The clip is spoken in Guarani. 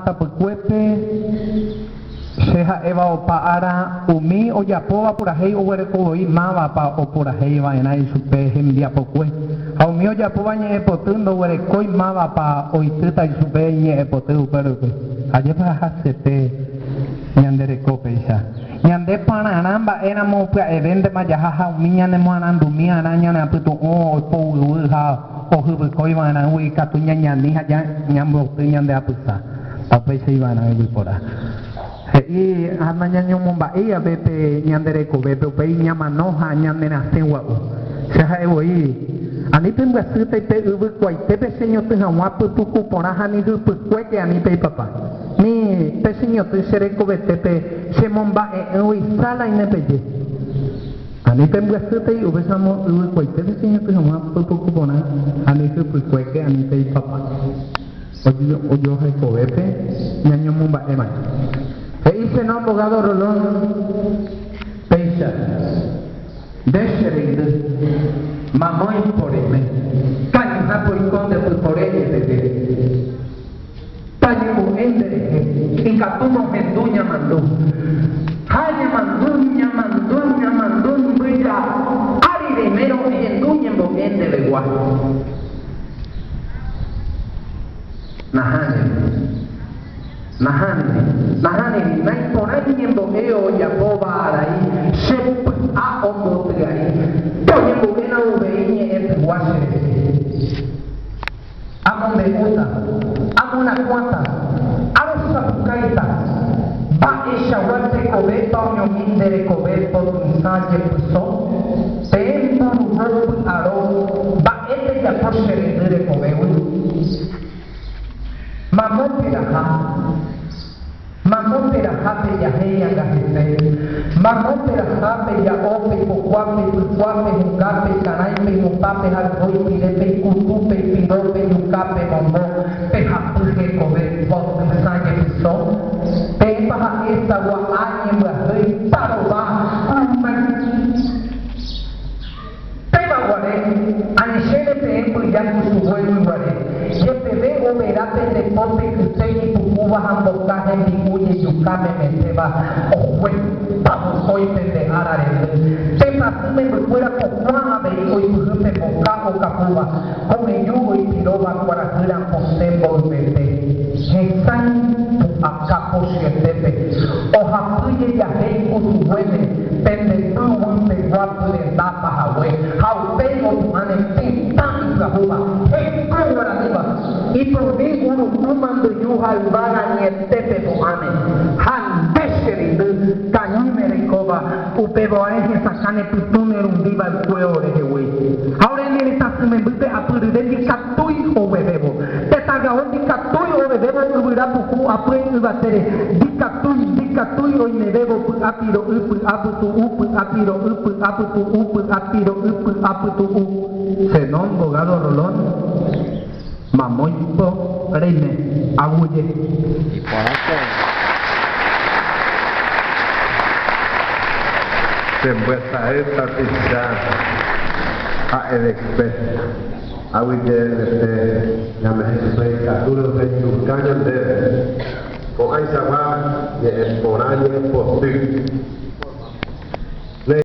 Tapykuépe che ha'éva opa ára umi ojapóva purahéi oguereko voi mávapa opurahéi va'erã ichupe hembiapokue, ha umi ojapóva ñe'ẽpoty ndoguerekói mávapa oitýta ichupe iñe'ẽpoty upe rupi. Ajépa hasyete ñande reko péicha. Ñande pararã mba'éramo pya'evéntema jaha ha umi ñanemoarandumi arã ñane apytu'ũ oipovyvy ha ohyvykói va'erãgui ikatu ñañani ha ñamboty ñande apysa. Ha upéicha iva'erã yvypóra. He'i ha nañañomomba'éi ave pe ñande rekovépe, upéi ñamano ha ñanerasẽ gua'u. Che ha'e voi, Ani pembyasýtai pe yvykuaitépe che ñotỹ hag̃ua pypuku porã ha ni hypykuéke ani peipapa. Ni pe che ñotỹ che rekovetépe che momba'e'ỹgui sála inepeje. Ani pembyasýtei upéicharamo yvykuaitépe che ñotỹ hag̃ua pypuku porã ha ni hypykuéke ani peipapa. Ojohekovépe ñañomomba'éva'erã. He'i Zenón Bogado Rolón péicha, Nde che reindy, mamói poreme, kañyhápe oiko nde pypore jepeve. Tañembo'e nderehe, ikatúma ohendu Ñamandu. Ha Ñamandu, Ñamandu, Ñamandu mbyja ári reimérõ ehendu ñembo'e ndevegua. Nahániri. Nahániri. Nahániri, naiporãi ñembo'e ojapóva arai che py'a ombotyai. Toñembo'éna uvei ñe'ẽ pegua che rehe. Amombe'úta, amonakuãta, arosapukáita, mba'eichagua tekovépa oñomi nde rekove potysã jepyso, peẽ mburuvo py'aro, mba'e pejapo che rendy rekovégui? Mamo peraha? Mamo peraha pejahéi anga hese? Mamo peraha peja'o, peipokua, peipykua, pehunga, peikarãi, peinupã, peharyhói, pire, peikutu, peipiro, pejuka, pemombo, pehapy hekove potysã jepyso? Peẽpa ha'e sagua'a ñembyahýi tarova kurumãi? Péva guare, anichéne peẽ mbyja kusuguégui guare, jepeve overa pende pópe kyse ipukúva ha mboka hembi'u jejuka memetéva ojuepa vokói pende ára rendy. Pe tasy membykuéra pokuã avei oipyhy pe mboka okapúva, ko'ẽju oipiróva kuarahy raposẽ mboyvete. Hesãi pu'aka pochyetépe, ohapy jejahéi kusuguéme pende py guypegua pyrenda pahague, ha upéi opu'ãne tetã ipyahúva, heko guaraníva, ipyvi uruku mandyju ha yvága ñetépe po'áne, ha nde che reindy kañýme reikóva, upévo ae hesakãne pytũ ne rundi va'ekue orehegui. Ha ore ne retã sy membýpe apyryve ndikatúi oguevévo. Tetãgao ndikatúi ovevévo yvyra puku apỹi yvatére, ndikatúi, ndikatúi oimevévo py'a piro'y, py'a pytu'u, py'a piro'y, py'a pytu'u, py'a piro'y, py'a pytu'u. Zenón Bogado Rolón, mamóipo reime, aguyje. Iporãko. Chembyasa'e tapicha ha'evekue. Aguyje hese ñame'ẽ chupe ikatúrõ ohenduka ñandéve ko'ãichagua ñe'ẽ porã ñe'ẽ poty.